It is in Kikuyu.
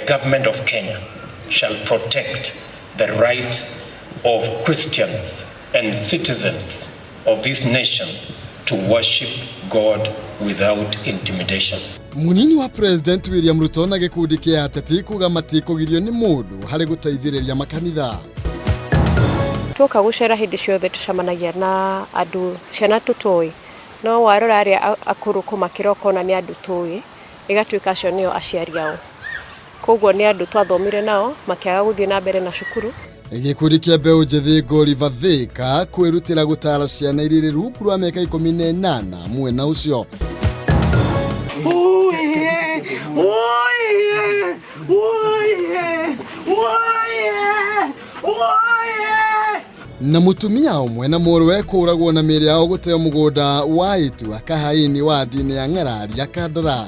government of Kenya shall protect the right of Christians and citizens of this nation to worship God without intimidation. Munini wa President William Ruto na gĩkundi kĩa ateti kuga matikũgirio nĩ mũndũ harĩ gũteithĩrĩria makanitha. Tuoka gũcera hĩndĩ ciothe tũcemanagia na andũ ciana tũtoĩ, no warora arĩa akũrũ kũmakĩra ũkona nĩ andũ tũĩ, ĩgatuĩka acio nĩo aciari ao. Koguo nĩ andũ twathomire nao makĩaga gũthiĩ na mbere na cukuru. Gĩkundi kĩa mbeũ njĩthĩ Goliver Thika kwĩrutĩra gũtara ciana iria irĩ rungu rwa mĩaka 18 mwena ũcio. Na mũtumia ũmwe na mũrũwe kũragwo na mĩĩrĩ yao gũteo mũgũnda wa Itua Kahaini wadi-inĩ ya Ng'araria Kandara.